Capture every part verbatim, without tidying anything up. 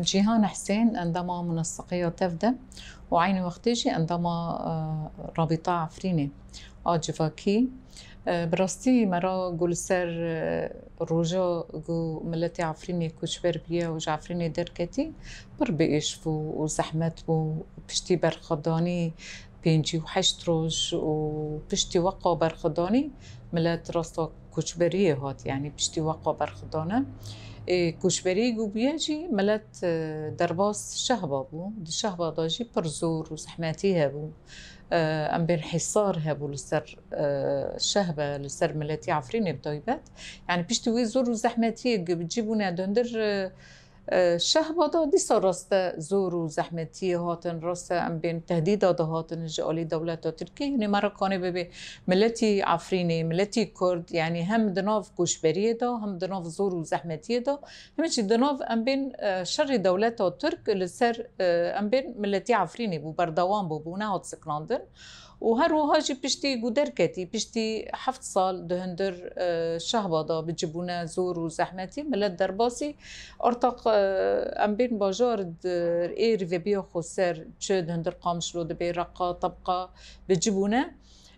Cîhan Husên endama Muneseqeya Tev de û eynî wextê jî endama, e, Rabîta Efrînê a civakî. E, bi rastî me ra ku li ser, e, roja ku miletê Efrînê koçber bûye û ji Efrînê derketî pir bi êş bû û zehmet bû. Piştî berxwedanî pêncî û heşt roj û piştî weqa berxwedanî milet rasta koçberiyê hat, yanî piştî weqa berxwedane. Ê, koçberî ku bûye jî milet, e, derbas şehba bû. Di şehba de jî pir zor û zehmetî hebû. E, em bên hîsar hebû li ser, e, şehbe, li ser miletî Efrînê bi taybet. Yanî piştî wî zor û zehmetiyê ku bi cî bûne di hundir, e, e, şehba de dîsa raste zor û zehmetiyê hatin, raste em bên tehdîda de hatin ji alî dewleta Tirkiyê. Hinê me re kanê bibe miletî Efrînê, miletî Kurd, yanî hem di nav koçberiyê de, hem di nav zor û zehmetiyê de, hem jî di nav em bên, e, şerê dewleta Tirk li ser, e, em bên miletî Efrînê bû, berdewam bû, bû nehat siknandin. Û her wiha jî piştî ku derketî, piştî heft sal di hundir, e, şehba de bi cî bûne zor û zehmetî, milet derbasî ortaq, e, em bên bajar di ê rîvebiya xweser, çi di hundir Qamişlo dibe, Reqa, Tebqa bi cî bûne.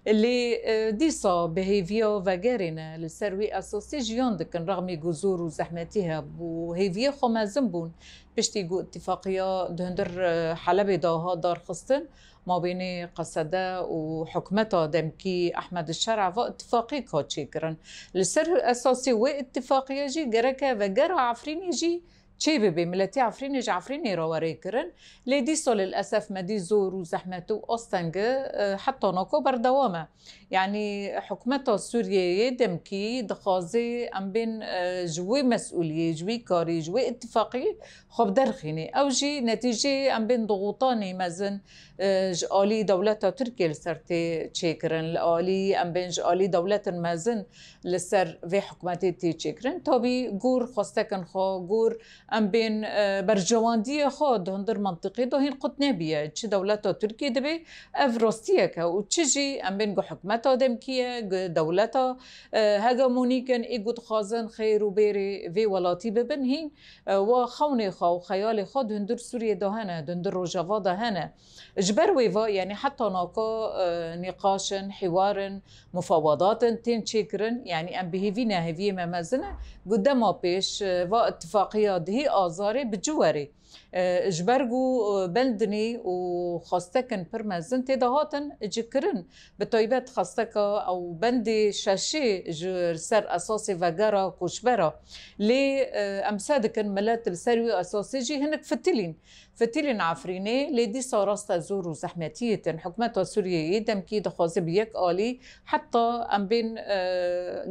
Lê, e, dîsa bi hêviya vegerê ne, li ser wî esasî jiyan dikin, rexmî ku zor û zehmetî hebû, hêviyê xwe mezin bûn. Piştî ku îtîfaqiya di hundir, e, Helebê de hat darxistin, mabênê Qesede û hikûmeta demkî Ehmed Şer'a va îtîfaqiyek hat çêkirin. Li ser esasê wê îtîfaqiya jî gereke vegera Efrînê jî çê bibe, miletî Efrînê ji Efrînê re were kirin. Lê dîsa lilesef me dî zor û zehmet û astengî, e, heta naka berdewam e. Yanî hikûmeta Sûriyeyê demkî dixwaze em bên, e, ji wê mesûliyê, ji wî karî, ji wê îtîfaqiyê xwe bi derxînê. Ew jî netîceyê em bên dixûtanê mezin, e, ji alî dewleta Tirkiyê li ser tê çêkirin, li alî em bên ji alî dewletin mezin li ser vê hikûmetê tê çêkirin. Tabî gor xwestekên xwe, gor em bên, e, berjewendiyê xwe di hundir mentiqê de hîn qut nebûye. Çi dewleta Tirkiyê dibe, ev rastiyek e û çi jî em bên ku hikûmeta demkî ye, ku dewleta, e, hegemonîk in, ê ku dixwazin xêr û bêrê vê welatî bibin, hîn, e, wa xewnê xwe û xeyalê xwe di hundir Sûriyê de hene, di hundir Rojava de hene. Ji ber wê ve, yanî heta naka, e, nîqaş in, hîwar in, mufawedat in tên çêkirin, yanî em bi hêvî ne, hêviyê me mezin e, ku dema pêş, e, va îtîfaqiya dihî Azarê bi cî were. E, ji ber ku, e, bendinî û xwestekên pir mezin tê de hatin cîkirin. Bi taybet xwesteka ew bendê şeşê ji ser esasê vegera koçbera. Lê, e, em se dikin milet li ser wî esasê jî hinek fitilîn. Fitilên Efrînê, lê dîsa rasta zor û zehmetiyê tin. Hikûmeta Sûriyeyê demkî dixwaze bi yek alî heta em bên, e,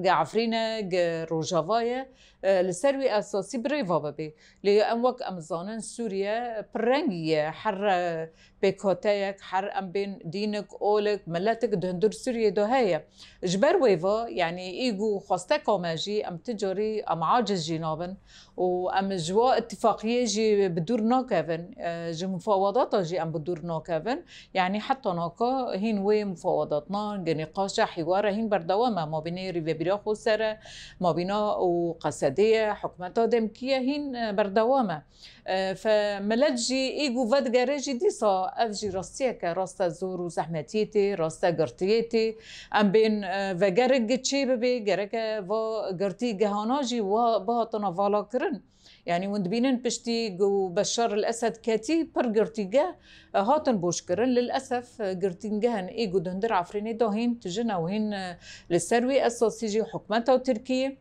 ge Efrîn e, ge Rojava ye, e, li ser wî esasî bi rê ve bibe. Lê em wek em zanin Sûriye pirrengî ye, her, e, pêkhateyek, her em bên dînik, olik, miletik di hundir Sûriyê de heye. Ji ber wê ve, yanî î ku xwesteka me jî em ti carî em aciz jî nabin û em ji wa îtîfaqiyê jî bi dûr nakevin, e, ji mufawadata jî em bi dûr nakevin. Yanî heta naka hîn wê mufawadatna, nîqaşa, hîwara hîn berdewam e. Mabênê rîvebîra Xweser e, mabîna û Qesedê ye, hikûmeta demkî ye, hîn, e, berdewam e. E, fe milet jî î ku vedigere jî dîsa ev jî rastiyeke rast e, zor û zehmetiyê tê, rast e girtiyê tê. Em bên, e, vegerek gi çê bibe, gereke va girtî gehana jî wa bihatina vala kirin. Yanî hûn dibînin piştî ku Beşar el Esed ketî pir girtîgeh, e, hatin boş kirin. Lilesef, e, girtîngehên ê ku di hundir Efrînê de hîn tijin ew hîn, e, li ser wî esasî jî hikûmeta Tirkiyê.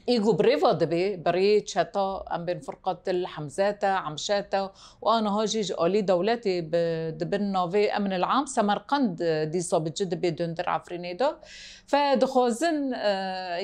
Î ku bi rê ve dibe, bi rê çeta, em bên Firqatil Hemzete, Emşete û aniha jî ji alî dewletê bi, di bin navê Emn el Am Semerqend, e, dîsa bi cî dibe di hundir Efrînê de. Fe dixwazin, e,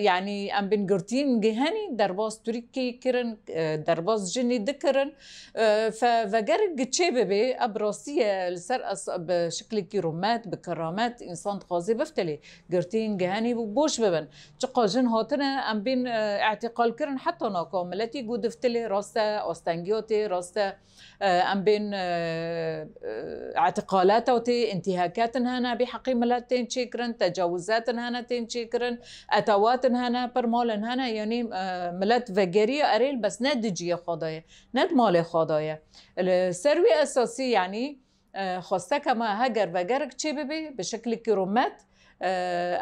yanî em bên girtiyên gihenî derbas Tirkiyê kirin, e, derbas jinî dikirin. E, fe veger giçê bibe, e, bi rastî ye li ser es-, bi şiklekî rûmet, bi keramet, însan dixwaze biftilê. Girtiyên gihenî boş bibin. Çiqa jin hatine, em bên, e, Îtîqalkirin heta naka miletî ku diftilê rast e, astengiyatê rast e, e, em bên, e, e, îtîqalata tê, întîhakatin hene, bî heqî milet tên çêkirin, tecawizatin hene tên çêkirin, etawatin hene, pir malin hene, yanî, e, milet vegeriye erêl bes ne di ciyê xwe de ye, ne di malê xwe de ye. Li ser wî esasî, yanî, e, xwesteke me heger vegerek çê bibe, bi şeklikî rûmet, e,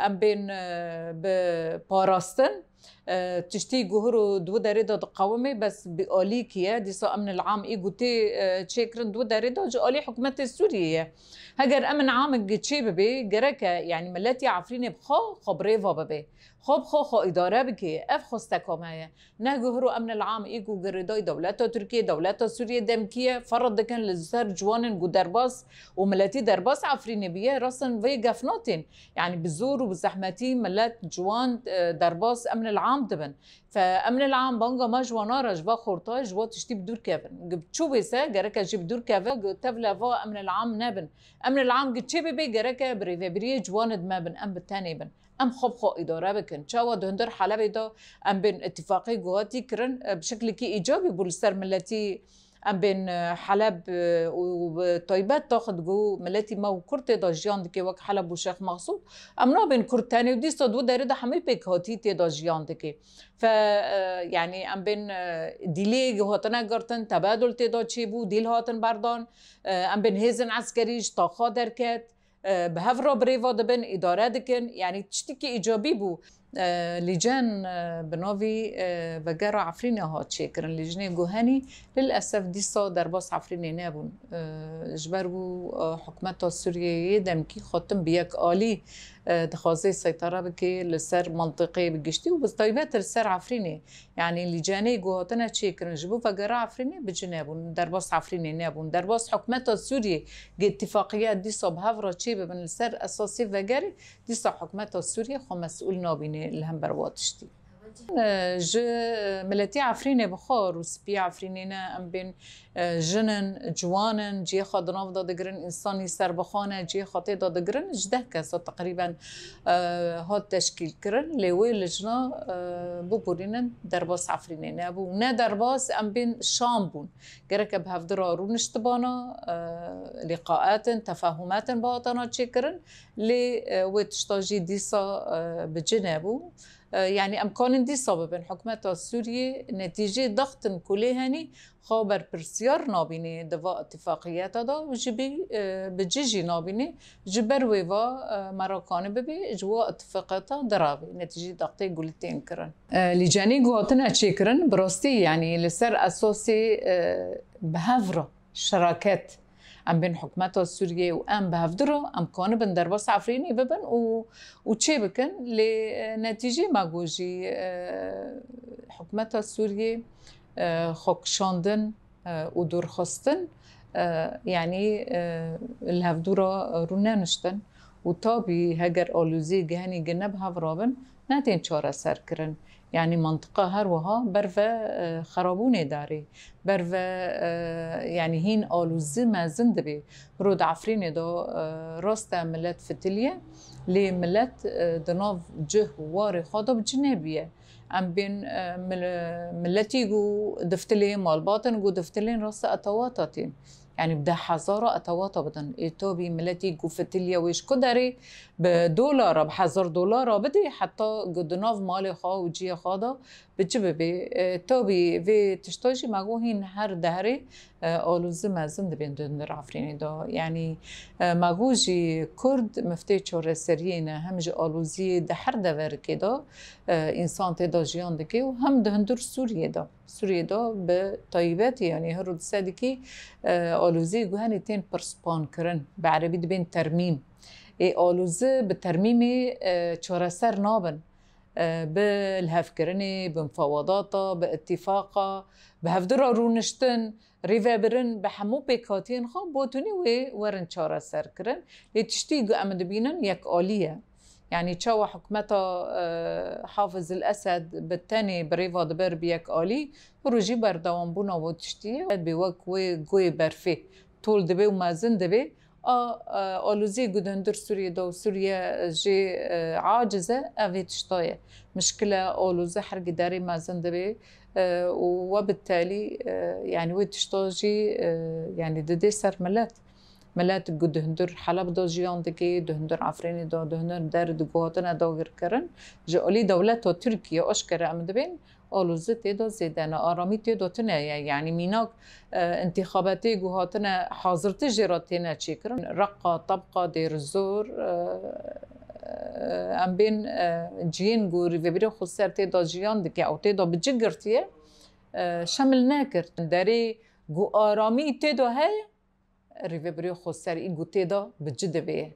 em bên, e, bi parastin, e, tiştî guhir û di wi derê de diqewime, bes bi alîkî ye. Dîsa emnil am î gotê, e, çêkirin di wi derê de ji alî hikûmetê Sûriyê ye. Heger emn am çê bibe, gerek e, yanî miletî Efrînê bi xwe, xwe bi rê ve bibe. Xwe bi xwe, xwe îdare bike. Ev xwesteka me ye. Ne guhir û emnil am î ku girêdayî dewleta Tirkiyê, dewleta Sûriyê demkî ye, ferq dikin li ser ciwanên ku derbas û miletî derbas Efrînê bûye, restin vê gef natên. Yanî bi zor û bi zehmetî milet ciwan, e, derbas emnil am dibin. Fe emnil am banga me ji wana re, ji va xortayê, ji wa tiştî bi dûr kevin. Gi çû bê se, gereke jî bi dûr keve, gi tevle va emnil am nebin. Emnil am gi çê bibe, gereke bi rêvebiriyê ciwan id me bin, em bi tenê bin. Em xwe bi xwe îdare bikin. Çawa di hundir Helebê de em bên îtîfaqê ku hatî kirin, e, bi şeklikî îcabî bû li ser miletî, em bên, e, Heleb, e, û bi taybet taxit ku miletî me û Kurd tê de jiyan dike wek Heleb û Şêx Mexsûd. Em nabên Kurd tenê û dîsa di wi derê de hemî pêkhatî tê de jiyan dike. Fe, e, yanî em bên, e, dîlê hatine girtin, tebadul tê de çêbû, dîl hatin berdan, e, em bên hêzin eskerî ji taxa derket. E, bi hev re bi rê ve dibin, îdare dikin. Yanî tiştekî îcabî bû. E, lîcen, e, bi navî, e, Vegera Efrînê hat çêkirin. Lîcnê Guhenî lilesef dîsa derbas Efrînê nebûn. E, ji ber ku, e, hikûmeta Sûriyeyê demkî xwe tim bi yek alî, e, dixwaze seytara bike li ser mentiqê bi giştî û bi taybet li ser Efrînê. Yanî lîcenê ku hatine çêkirin ji bo vegera Efrînê bi cî nebûn, derbas Efrînê nebûn. Derbas hikûmeta Sûriyê, gi îtîfaqiya dîsa bi hev re çê bibin li ser esasê vegerê, dîsa hikûmeta Sûriyê xwe mesûl nabîne li hember wa tiştî. Ji miletî Efrînê bi xwe, rûspiyê Efrînê ne, em bên, e, jin in, ciwan in, cihê xwe di nav de digirin, însanî serbixwe ne, cihê xwe tê de digirin, ji deh kesa teqrîben, e, hat teşkîl kirin, lê wê lijna, e, biborînin derbas Efrînê nebû. Ne derbas, em bên Şam bûn. Gereke bi hevdira rûniştibana, e, lîqaetin, tefahumetin bihatana çêkirin, lê, e, wê tişta jî dîsa, e, bi cî nebû. E, yanî em kanin dîsa bibin. Hikûmeta Sûriyê netîcê daxtin ku lê henî xwe berpirsiyar nabînê di va îtîfaqiyeta de û ji bî, e, bi cî jî nabînê. Ji ber wê va, e, me re kanî bibê ji wa îtîfaqiyeta derave. Netîcê daxtê gulî tên kirin. E, lîcenî ku hatine çêkirin, bi rastî, yanî li ser esasê, e, bi hev re şiraket. Em bên hikûmeta Sûriyê û em bi hevdu re, em kanibin derbas Efrînê bibin û, û çê bikin. Lê, e, netîcê me got jî, e, hikûmeta Sûriyê, e, xwekişandin, e, û dûrxistin, e, yanî, e, li hevdu re rûneniştin û tabî heger aloziyê gihenî gi ne bi hev rabin, netên çareserkirin. Yanî mantiqa her wiha ber ve, e, xerabûnê darê. Ber ve, e, yanî hîn alozî mezin dibê. Hiro di Efrînê de, e, rast e milet fitiliye, lê milet, e, di nav cih û warê xwe de bi cî nebûye. Em bên, e, mil-, miletî ku diftilê, malbatin ku diftilên rast e etewata tên. Yanî bi deh hezara etewata bidin. Ê tabî miletî ku fitiliye wê ji ku derê bi dolara, bi hezar dolara bidê, heta ku di nav malê xwe û ciyê xwe de bi cî bibê. E, tabî vê tişta jî me got hîn her dehrê, e, alozî mezin dibên di hundir Efrînê de. Yanî, e, me got jî Kurd miftê çareseriyê ne, hem ji aloziyê di her deverikê de, e, însan tê de jiyan dike û hem di hundir Sûriyê de. Sûriyê de bi taybetî, yanî her du sedî, e, aloziyê guhenî tên pirspankirin. Bi erebî dibên termîm. Ê alozî bi termîmê, e, çareser nabin. E, bi lihevkirinê, bi mufawedata, bi îtîfaqa, bi hevdu re rûniştin, rêvebirin, bi hemû pêkhatiyên xwe botinî wê werin çareserkirin. Lê tiştî ku em dibînin yekalî ye. Yanî çawa hikûmeta, e, Hafiz el-Esed bi tenê bi rê ve dibir bi yekalî, hiro jî berdewambûna wê tiştî ye. Bê wek wê guhê berfê tol dibe û mezin dibe, A, e, alozî ku di hundir Sûriyê de û Sûriye jê, e, aciz e, ev ê tişta ye. Mişkile alozî her giderî mezin dibe, e, û we bi telî, e, yanî wê tişta jî, e, yanî didê ser milet. Milet ku di hundir Heleb de jiyan dike, di hundir Efrînê de, di hundir der di guhatine dagirkirin, ji alî dewleta Tirkiye aşkere em dibên, alozî tê de zêde ne, aramî tê de tune ye. Yanî mînak, e, întîxabatê ku hatine hazirtî jê re têne çêkirin. Reqa, Tebqa, Dêrizor, e, e, em bên, e, cihên ku rêvebirê xweser tê de jiyan dike û tê de bi cih girtiye, e, şemil nekir. Derê ku aramî tê de heye, rêvebirê xweser î ku tê de bi cih divê.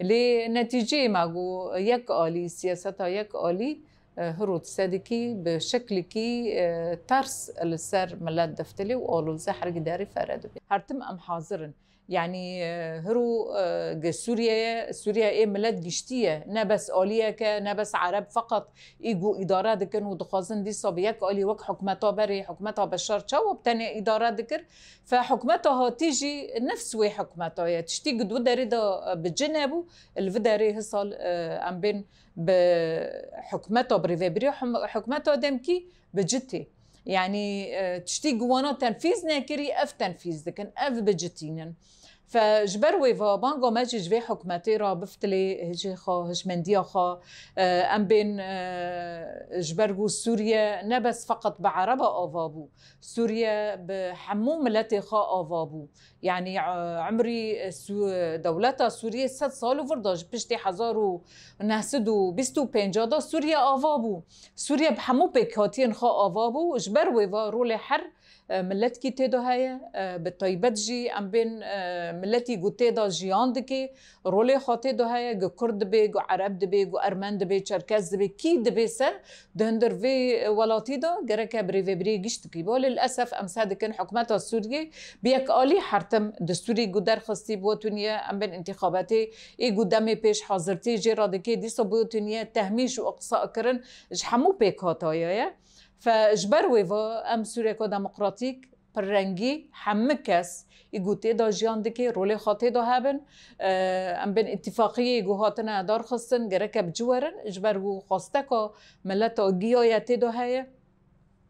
Lê netîceyê me ku yek alî, siyaseta yek alî, e, hiro sedikî bi şeklikî, e, ters li ser milet diftilê û alozî her giderî fere dibe. Her tim em hazir in. Yanî, e, hiro, e, gi Sûriyeye, Sûriye ê milet giştî ye. Ne bes aliyek e, ne bes Ereb, feqet î ku îdare dikin û dixwazin dîsa bi yek alî wek hikûmeta berê, hikûmeta Beşar çawa bi tenê îdare dikir, Fe hikûmeta hatî jî nefs wê hikûmeta ye. Tiştî ku di wî derê de, e, bi cih nebû, li vî derê hisal, e, em bên bi hikûmeta bi rêvebirî him-, hikûmeta demkî bi cih tê. Yanî, e, tiştî ku wana tenfîz nekirî, ev tenfîz dikin, ev bi cih tînin. Fe ji ber wê ve banga me jî ji vê hikûmetê re biftilê hişê xwe, hişmendiya xwe, e, em bên, e, ji ber ku Sûriye ne bes feqet bi Ereba ava bû. Sûriye bi hemû miletê xwe ava bû. Yanî, e, emrî Sû-, dewleta Sûriyê sed sal û vir da, ji piştî hezar û neh sed û bîst û pênc da Sûriye ava bû. Sûriye bi hemû pêkhatiyên xwe ava bû. Ji ber wê ve rolê her, e, miletkî tê de heye. E, bi taybet jî em bên, e, miletî ku tê de jiyan dike, rolê xwe tê de heye, gu Kurd dibe, gu Ereb dibe, gu Ermen dibe, Çerkez dibe, kî dibe ser di hundir vê welatî de gereke bi rêvebiriyê giştikî bo. Lê lilesef em seh dikin hikûmeta Sûriyê bi yek alî her tim destûrî gu derxistî bo tuniye, em bên întîxabatê ê gu demê pêş hazirtî jê re dike, dîsa bo tuniye tehmîş û iqsa kirin ji hemû pêkhataye ye. Fe ji ber wê ve em Sûriyeka demokratîk pirrengî, hemû kes î ku tê de jiyan dike, rolê xwe tê de hebin. E, em bên îtîfaqiyê ku hatine darxistin, gereke bi cih werin, ji ber ku xwesteka mileta giya ye tê de heye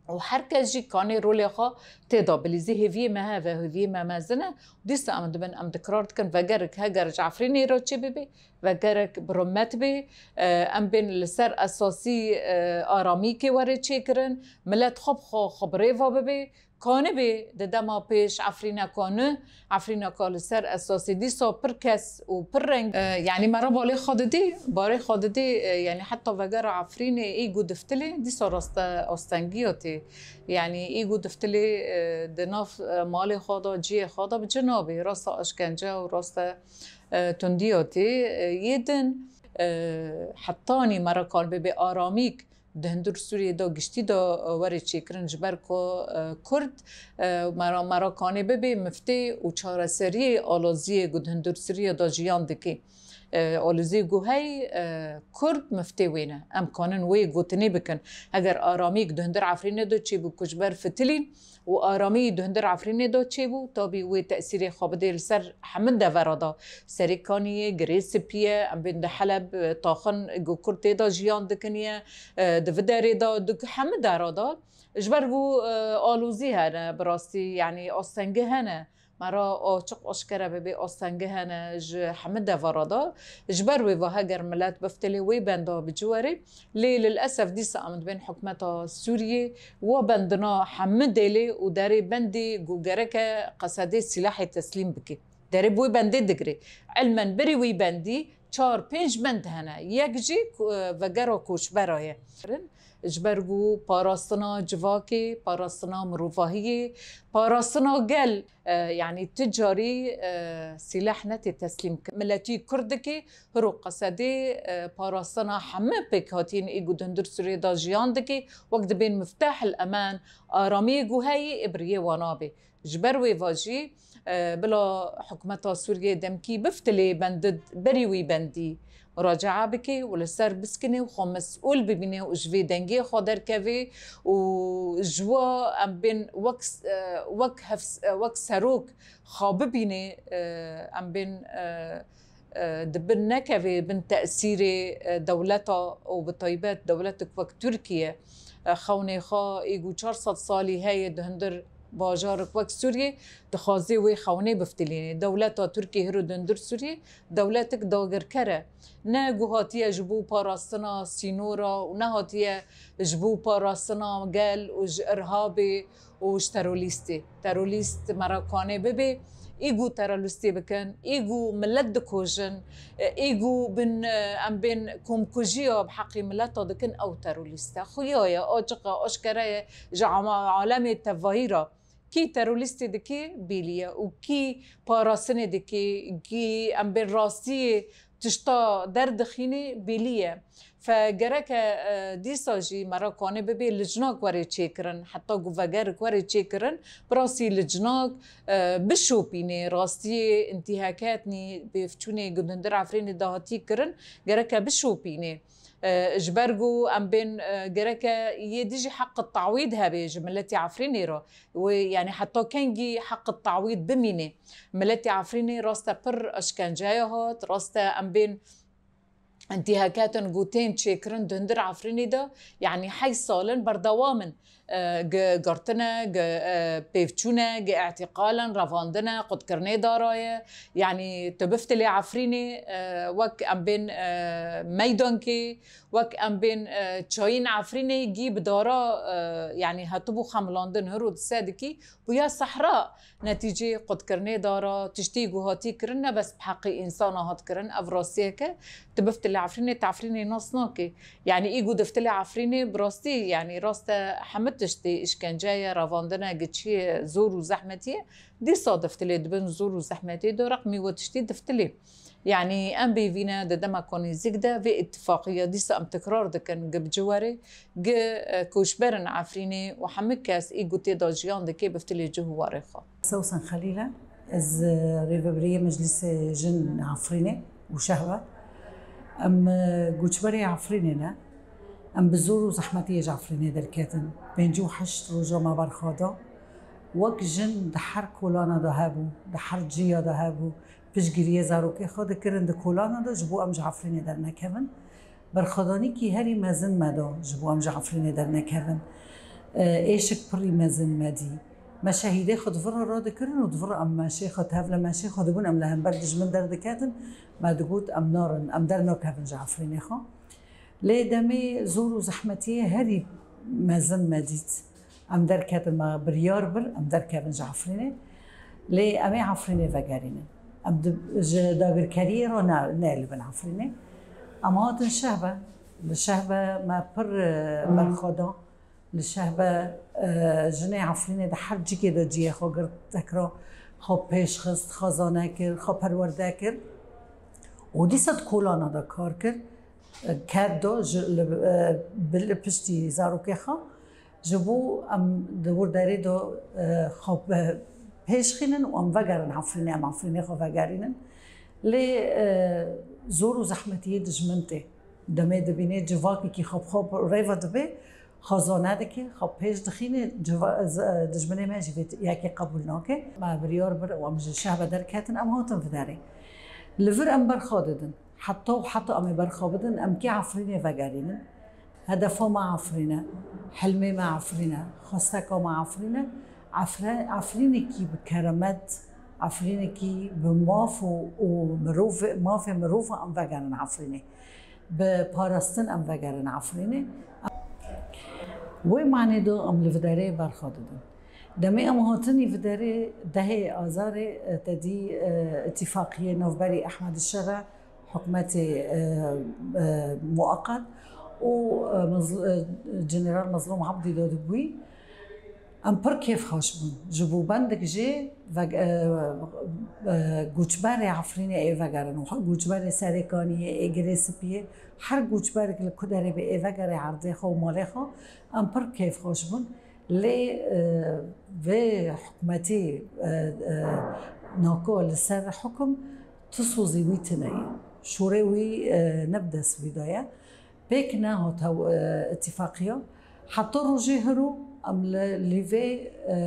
û her kes jî kanê rolê xwe tê de bilîzî. Hêviyê me heve, hêviyê me mezin e. Dîsa em dibin, em dikrar dikin, vegerek heger ji Efrînê re çê bibe, vegerek bi rûmet bê, e, em bên li ser esasî, e, aramîkê were çêkirin, milet xwe bi xwe, xwe bi rê ve bibe. Kanibê di dema pêş Efrîneka nû, Efrîneka li ser esasê dîsa pir kes û pir reng, e, yanî me re balê xwe didî, barê xwe didî, e, yanî heta vegera Efrînê î gu diftilê dîsa raste astengiya tê. Yanî î gu diftilê, e, di nav, e, malê xwe de, ciyê xwe de bi cih nabê. Raste eşkence û raste, e, tundiya tê. E, yê din, e, hetanî me re kanibê bê aramîk di hundir Sûriyê de giştî de, e, were çêkirin, ji ber ku, e, Kurd, e, mera-, merakanê bibe miftê û çareseriyê aloziyê ku di hundir Sûriyê de jiyan dike. E, aloziyê ku hey, e, Kurd miftê wê ne. Em kanin wê gotinê bikin. Heger aramîk di hundir Efrînê de çêbû ku ji ber fitilî û aramî di hundir Efrînê de çêbû, tabî wê tesîrê xwe bidê li ser hemû devera de. Serê Kaniyê, Girê Spî ye, em bên di Heleb, e, taxin ku Kurd tê de jiyan dikin ye, e, di vî derê de, di hemû dera de. Ji ber ku, e, alozî hene, bi rastî, yanî astengî hene. Me re açiq aşkere bibe astengî hene ji hemû devera de. Ji ber wê ve heger milet biftilê wê benda bi cih were. Lê lilesef dîsa em dibên hikûmeta Sûriyê wa bendina hemû dêlê û derê bendî ku gereke Qesedê sîlahê teslîm bike. Derê bi wê bendê digire. Ilmen berî wî bendî çar pênc bend hene. Yek jî ku, e, vegera koçbera ye. Ji ber ku parastina civakê, parastina mirovahiyê, parastina gel, e, yanî ti carî, e, sîleh netê teslîm kirin. Miletî Kurd dike, hiro Qesedê, e, parastina hemû pêkhatiyên ê ku di hundir Sûriyê de jiyan dike, wek dibên miftahil emen, aramiyê ku heyî ê bi riyê wan nabê. Ji ber wê ve jî, e, bila hikûmeta Sûriyê demkî biftilê bendid berî wî bendî muracae bike û li ser biskine û xwe mesûl bibîne û ji vê dengê xwe derkeve û ji we em bên wek, e, wek hevs-, e, wek serok xwe bibîne, e, em bên, e, e, di bin nekeve bin tesîrê, e, dewleta û bi taybet dewletek wek Tirkiye, e, xewnê xwe ê ku çar sed salî heye di hundir bajarek wek Sûriyê dixwaze wê xewnê biftilînê. Dewleta Tirkiyê hiro di hundir Sûriyê dewletek dagirker e. Ne ku hatiye ji bo parastina sînora û ne hatiye ji bo parastina gel û ji irhabê û ji terorîstê. Terorîst merakane bibe, ê ku terorîstê bikin, ê ku milet dikujin, ê ku bin, em bên komkujiya bi heqê mileta dikin, ew terorîst e. Xuya ye, açiq e, aşkere ye, ji ama-, alemê tevahî re. Kî terorîstê dike bêlî ye û kî parastinê dike, kî em bên rastiyê tişta derdixîne bêlî ye. Fe gereke, e, dîsa jî merakane bibe licnak were çêkirin, heta ku vegerik were çêkirin, bi rastî licnak, e, bişopîne, rastiyê întîhaketnî pêvçûnê ku di hundir Efrînê de hatî kirin, gereke bişopîne. E, ji ber ku em bên, e, gereke yê dijî heqi tawîd hebe ji miletê Efrînê re. Wê, yanî heta kengî heqi tawîd bimîne? Miletê Efrînê raste pir eşkenceya hat, raste em bên întîhaketin ku tên çêkirin di hundir Efrînê de, yanî heyş sal in berdewam in. E, gi girtine, gi, e, pêvçûne, gi îtîqal in, revandine, qutkirinê dara ye. Yanî tu biftilê Efrînê, e, wek em bên, e, meydankê, wek em bên, e, çayên Efrînê gî bi dara, e, yanî hatibû xemilandin, hiro dise dikî, bûya sehra. Netîceyê qutkirinê dara, tiştî ku hatî kirin ne bes bi heqê însana hat kirin, ev rastiyek e, tu biftilê Efrînê, tu Efrînê nas nakî. Yanî ê ku diftilê Efrînê bi rastî, yanî rast e hemî tiştê îşkence ye, revandine, giçî ye, zor û zehmetî ye. Dîsa diftilê di bin zor û zehmetê de reqmî we tiştî diftilê. Yanî em bêvî ne di demeka nêzîk de vê îtifaqiya dîsa em tikrar dikin, gi bi ciwarê, gi, e, koçberên Efrînê û hemî kes ê ku tê de jiyan dike biftilê cih û warê xwe. Sewsen Xelîl e, ez, e, rêvebiriyê Meclîsê Jin Efrînê û Şehbe. Em, e, koçberê Efrînê ne. Em bi zor û zehmetiyê ji Efrînê derketin. Pêncî û heşt roja me berxwe da. Wek jin di her kolana de hebû, di her ciya de hebû, piştgiriyê zarokê xwe dikirin di kolana de ji bo em ji Efrînê dernekevin. Berxwedanîkî herî mezin me da ji bo em ji Efrînê dernekevin. E, êşik pirî mezin me dî. Me şehîdê xwe di vir re radikirin û di vir em meşê xwe, tev li meşê xwe dibûn, em li hember dijmin derdiketin. Me digot, em narin, em dernakevin ji Efrînê xwe. Lê demê zor û zehmetiyê herî mezin me dît. Em derketin, me biryar bir, em derkevin ji Efrînê. Lê em ê Efrînê vegerînin. Em di, ji dagirkeriyê re ne, neelibin Efrînê. Em hatin Şehbe. Li Şehbe me pir, e, berxwe da. Li Şehbe, e, jinê Efrînê di her cikê de cihê xwe girt, tekra xwe pêş xist, xwezane kir, xwe perwerde kir. Û dîsa di kolana de kar kir. E, ket da ji, li, e, bi, li piştî zarokê xwe. Ji bo em di wir derê de, e, xwe pe-, pêş xînin û em vegerin Efrînê, em Efrînê xwe vegerînin. Lê, e, zor û zehmetiyê dijmin tê. Demê dibînê civakekî xwe bi xwe rê ve dibe, xwezane dike, xwe pêş dixîne, civa-, z-, dijminê me jî vê yekê qebûl nake. Me biryar bir û em ji Şehbe derketin, em hatin vê derê. Li vir em berxwe didin. Heta û heta em ê berxwe bidin, em kê Efrînê vegerînin. Hedefa me Efrîn e, hilmê me Efrîn e, xwesteka me Efrîn e. Efre-, Efrînekî bi keremet, Efrînekî bi maf û, û mirov, mafê mirov em vegerin Efrînê. Bi parastin em vegerin Efrînê. Wê manê de em li Viderê berxwe didin. Demê em hatinî Viderê dehê Azarê, e, te dî, e, îtîfaqiyê navberî Ehmed Şer e, hikûmetê, e, e, mueqet û, e, Mezl-, e, General Mezlûm Ebdî dadibûyî. Em pir kêfxweş bûn. Ji bo bendek jê ve-, e, e, goçberê Efrînê ê vegerin û goçberê Serêkaniyê, ê Girê Spiyê, her goçberek li ku derê be ê vegerê erdê xwe û malê xwe, em pir kêfxweş bûn. Lê, e, vê hikûmetê, e, e, nako li ser hikum tu sozê wî tune ye. Şûrê wî, e, ne bi dest wî de ye. Pêk nehate, e, îtîfaqiya. Heta rojê hiro em li, li vê, e,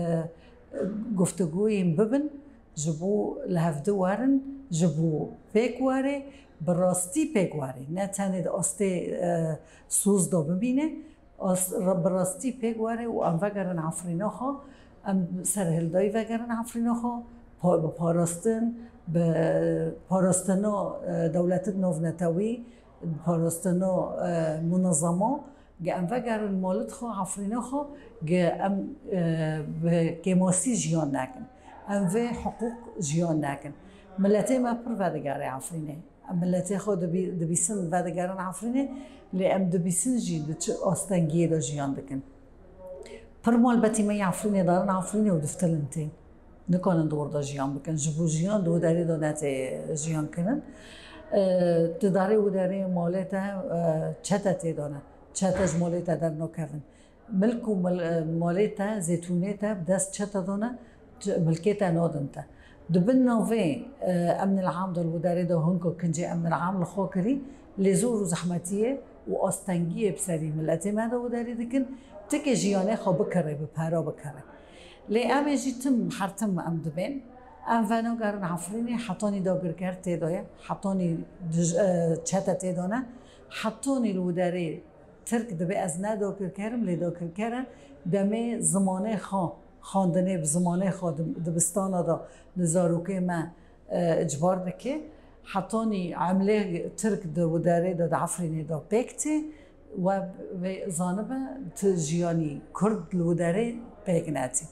guftugûyên bibin, ji bo li hevdi werin, ji bo pêk werê, bi rastî pêk werê. Ne tenê di astê, e, soz de bimîne, As-, ra-, bi rastî pêk were û em vegerin Efrîna xwe, em serhildayî vegerin Efrîna xwe, pa-, bi parastin, bi parastina, e, dewletin navnetewî, bi parastina, e, munezema, ge em vegerin malit xwe, Efrîna xwe, ge em, e, bi kêmasî jiyan nekin. Em vê hiqûq jiyan nekin. Miletê me pir vedigere Efrînê. Em miletê xwe dibî-, dibîsin vedigerin Efrînê, lê em dibîsin jî di çi astengiyê de jiyan dikin. Pir malbetî me yê Efrînê darin Efrînê û diftilin tên. Nikanin di wir de jiyan bikin. Ji bo jiyan di wê derê de netê jiyan kirin. E, di darê wê derê malê te, e, çete tê de ne. Çete ji malê te dernakevin. Milk û mil-, e, malê te, zêtûnê te bi dest çete de ne, ç-, milkê te nadin te. Di bin navê, e, emnil am de li wê derê de hinka kincê emnil am li xwe kirî, lê zor û zehmetiyê û astengiyê bi serî miletê me de wê derê dikin, tikê jiyanê xwe bikirê, bi pera bikirê. Lê em ê jî tim, her tim em dibên, em venagerin Efrînê, hetanî dagirker tê de ye, hetanî dij-, e, çete tê de ne, hetanî li wê derê Tirk dibe ez ne dagirker im, lê dagirker e, demê zimanê xwe, xwendinê bi zimanê xwe di-, dibistana de li zarokê me, e, icbar dike. Hetanî emlê Tirk di wê derê de, di Efrînê de pêk tê, we vê zanibe ti jiyanî Kurd li wê derê pêk netê.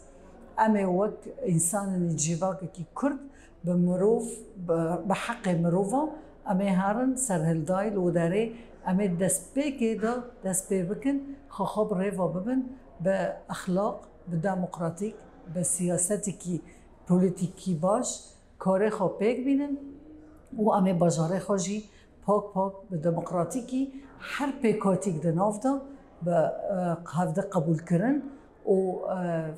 Em ê wek însanên civakekî Kurd bi mirov, bi, bi heqê mirova em ê herin serhildayî li wê derê, em ê destpêkê de dest pê bikin, xwe xwe bi rêva bibin, bi exlaq, bi demokratîk, bi siyasetekî polîtîkî baş, karê xwe pêk bînin û em ê bajarê xwe jî pak pak, bi demokratîkî her pêkhatîk di nav de bi, e, hevdi qebûlkirin û, e,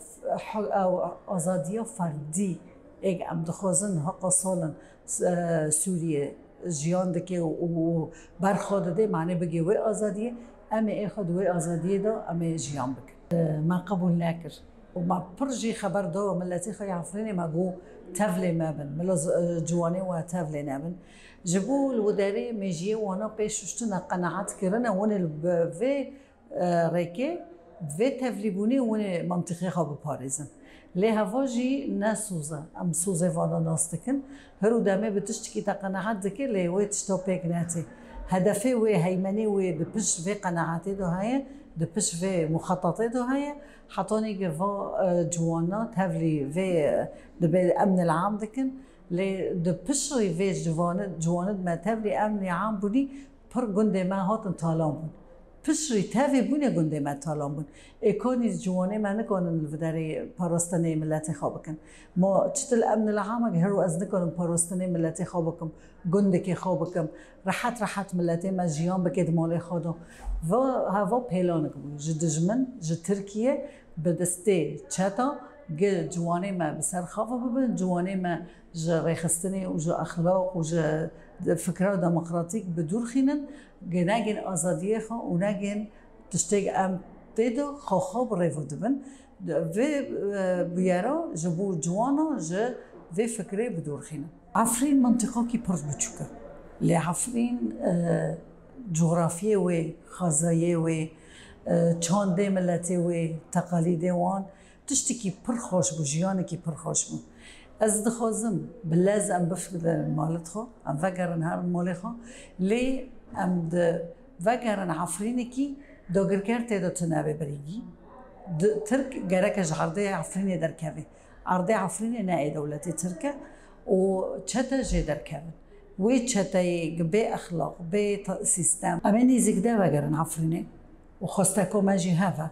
h-, ew azadiya ferdî êk em dixwazin heqa salin, e, Sûriyê jiyan dike û, û berxwe dide, manê bigê wê azadiyê, em ê êxwe di wê azadiyê de em ê jiyan bikin. E, me qebûl nekir û me pir jî xeber da miletê xwe yê Efrînê, me got tevlê me bin, mila z-, e, ciwanê we tevlê nebin. Ji bo li wê derê mêjiyê wana pê şuştine qenehet kirine, hûn ê li bi vê, e, rêkê, vê tevlîbûnê hûn ê mentiqê xwe biparêzin. Lê heva jî ne soz e. Em sozê vana nas dikin. Her û demê bi tiştekî te qenehet dike, lê wê tişta pêk netê. Hedefê wê, heymenê wê di pişt vê qenehetê de heye, di pişt vê muxetatê de heye. Hetanî ke va, e, ciwana tevlî vê, e, dibe emnil am dikin. Lê di piştî vê ciwanê, ciwanê me tevlî emnê am bûnî, pir gundê me hatin talan bûn. Piştî tevê bûnê gundê me talan bûn. Êkanî ciwanê me nikanin li vê derê parastinê miletê xwe bikin. Ma çitil emnil amek her û ez nikanim parastinê miletê xwe bikim, gundekê xwe bikim. Rehet rehet miletê me jiyan bike di malê xwe de. Va heva pêlanik bû. Ji dijmin, ji Tirkiye bi destê çeta gi ciwanê me bi ser xwe ve bibin, ciwanê me ji rêxistinê û ji exlaq û ji fikra demokratîk bi dûr xînin, gi negên azadiyê xwe û negên tiştê em tê de xwe xwe bi rêve dibin. Vê, e, bûyera ji bo ciwana ji vê fikrê bi dûr xînin. Efrîn mentiqakî pir biçûk e. Lê Efrîn, e, cografiyê wê, xazayê wê, e, çandê miletê wê, teqalîdê wan, tiştekî pir xweş bû, jiyanekî pir xweş bû. Ez dixwazim bi lez em bifikirin malit xwe, em vegerin herin malê xwe, lê em di vegerin Efrînekî dagirker tê de tune be birîgî. Di, Tirk gereke ji erdê Efrînê derkeve. Erdê Efrînê ne ê dewletê Tirk e û çete jê derkevin. Wê çeteyê bê exlaq, bê ta-, sîstem. Em ê nêzîk de vegerin Efrînê û xwesteko me jî hev e.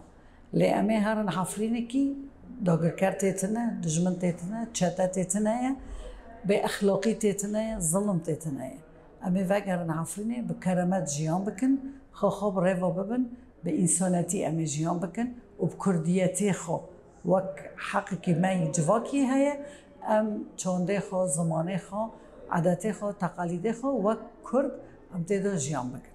Lê em ê herin Efrînekî dagirker tê tune, dijmin tê tune, çete tê tune ye, bê exlaqî tê tune ye, zilim tê tune ye. Em ê vegerin Efrînê, bi keremet jiyan bikin, xwe xwe bi rêva bibin, bi însanetî em ê jiyan bikin û bi kurdiyetê xwe wek heqekî me yî civakî heye, em çandê xwe, zimanê xwe, Adetê xwe, teqalîdê xwe wek Kurd em tê de jiyan bikin.